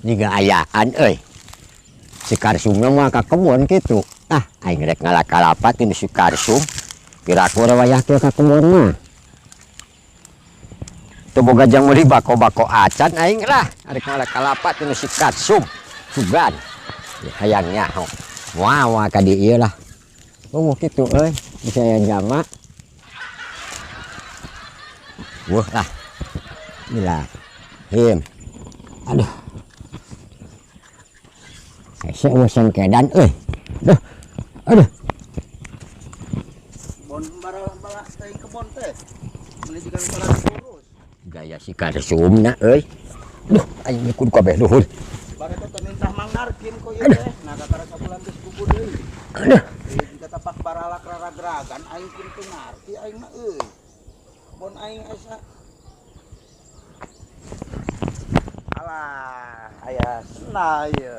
Jiga ayaan euy. Si Karsumna mah ka kebon kitu. Ah, aing rek ngala kalapa tinu si Karsum. Piraku wayah teh ka kebon mah. Teu boga jang meuli bako-bako acan aing lah. Arek ngala kalapa tinu si Karsum. Sugan. Ya, hayang nyaho. Wah, ka di ieu lah. Oh, kitu euy, bisa aya jama. Wah lah. Inilah. Him. Aduh. Hese urusan kedan euy. Duh. Aduh. Bon bara-bara teuing kebon teh. Meuli jiga bara kurus. Gaya si Karsumna euy. Duh, aing kudu kabeh luhur. Bare teh minta Mang Narkin ku ieu teh. Nah, kakara sabulan geus buku deui. Aduh. Ieu jika tapak baralak raragragan aing pun teu ngarti aing mah euy. Bon aing asa. Alah, aya sena ieu.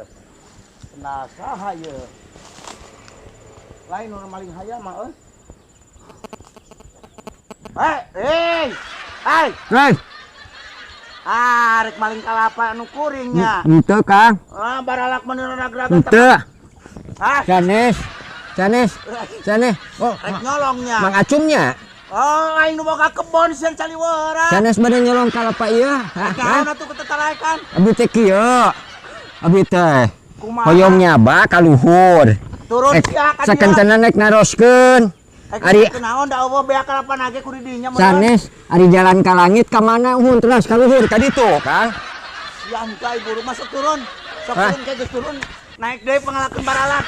Sena saha ieu? Lain urang maling hayam mah euy. Hei, hei. Hei. Hei. Ah, rek maling kalapa anu kuring nya. Henteu, Kang. Ah, baralak mah raragragan. Henteu. Hah? Sanes. Sanes. Sanes. Oh, rek nyolongnya. Mang Acungnya. Oh, aing nu boga kebon sieun caliweura. Sanes bade nyolong kalapa ieu. Hah? Naon atuh ketetaraekan? Abi teh kieu. Abi teh kumaha? Hoyong nyaba ka luhur. Turun sia ka dieu. Sakentenan rek naroskeun. Ari kunaon da eueuh bea kalapa nage ku di dinya meureun. Sanes ari jalan ka langit ka mana uhun terus ka luhur ka ditu, Kang. Sia henteu ai buru masuk turun. Sok turun ke geus turun. Naik deui pangalakeun baralak.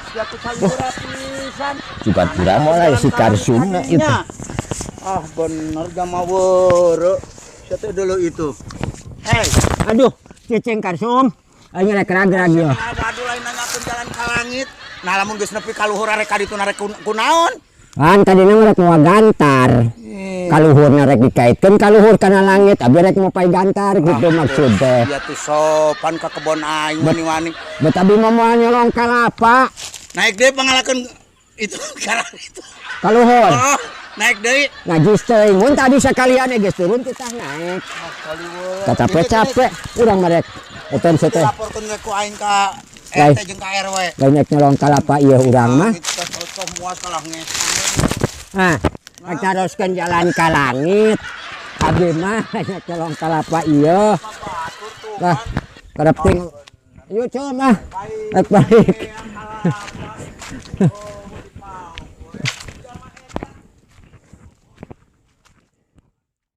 Sia teh caliweura pisan. Juga kurang mulai si Karsumna itu. Ah bener jama weureu. Sia teh dulu itu. Hei, aduh, cicing Karsum. Aing rek ragrag ieu. Aduh lain nanyakeun jalan ka langit. Nah lamun geus nepi ka luhur arek ka ditu narek kunaon? Kan tadina mah rek moal gantar. Kaluhurna rek dikaitkeun ka luhur kana langit, abi rek mopay gantar gitu maksud teh. Ieu tuh sopan ka kebon aing wani-wani. Bet abi mah moal nyolong kalapa. Naik deui pangalakeun itu karena itu. Ka luhur. Oh, naik deui. Najis teuing mun tadi sakalian geus turun titah naik. Ah, Capek-capek urang mah rek eta teh. Laporkeun we ku aing ka RT jeung ka RW. Lain rek nyolong kalapa ieu urang mah. Nah, rek taroskeun jalan ka langit. Abi mah rek nyolong kalapa ieu. Lah, karep ting. Yuk coba mah. Rek balik.